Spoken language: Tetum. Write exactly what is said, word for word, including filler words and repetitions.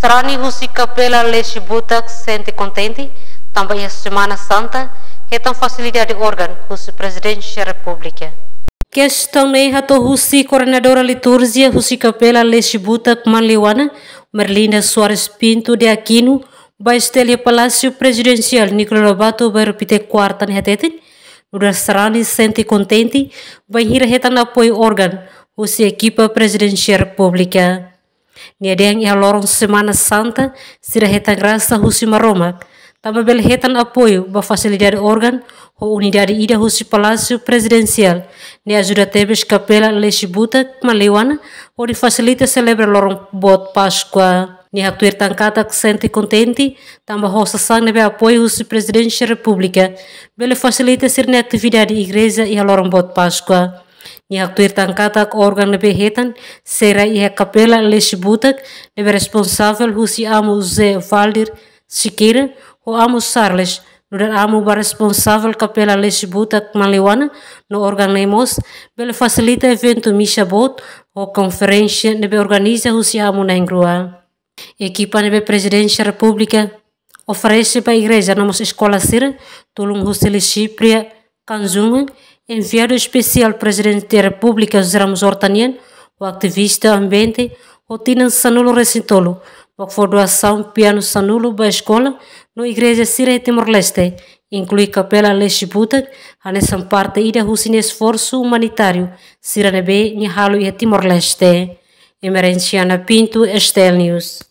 Sarani husi Kapela Lesibutak sente kontente tanba iha Semana Santa hetan fasilidade órgaun husi Prezidénsia Repúblika. Kestaun ne'e hato'o husi koordenadora liturjia husi Kapela Lesibutak Manleuana, Merlinda Soares Pinto de Aquino, ba STL iha Palásiu Prezidensiál Nicolau Lobato, Bairru Pité, Kuarta ne'e hateten, nu'udar sarani sente kontente bainhira hetan apoiu órgaun husi ekipa Prezidénsia Repúblika. Nia dehan iha loron Semana Santa sira hetan grasa husi Maromak, tanba bele hetan apoiu ba fasilidade órgaun ho unidade ida husi Palásiu Prezidensiál, ne'e ajuda tebes Kapela Lesibutak Manleuana hodi fasilita selebra loron boot Páskua. Nia haktuir tan katak sente kontente tanba ho sasán ne'ebé apoiu husi Prezidénsia Repúblika bele fasilita sira-nia atividade igreja iha loron boot Páskua. Nia haktuir tan katak órgaun ne'ebé hetan sei rai iha Kapela Lesibutak ne'ebé responsavel husi Amu José Valdir Siqueira ho Amu Charles, nu'udar amu ba responsavel Kapela Lesibutak Manleuana, no órgaun ne'e mós bele fasilita eventu misa boot ho konferénsia ne'ebé organiza husi amu na'in-rua. Ekipa ne'ebé Prezidénsia Repúblika oferese ba igreja no mós eskola sira tulun husi Lisipria Kanzunga, enviadu espesiál Prezidente Repúblika José Ramos Horta nian, ho ativista ambiente, ho tinan sanulu-resin-tolu, mak fó doasaun pianu sanulu ba eskola no igreja sira iha Timor-Leste, inklui Kapela Lesibutak, hanesan parte ida husi nia esforsu umanitáriu sira ne'ebé nia halo iha Timor-Leste. Emerenciana Pinto, STL News.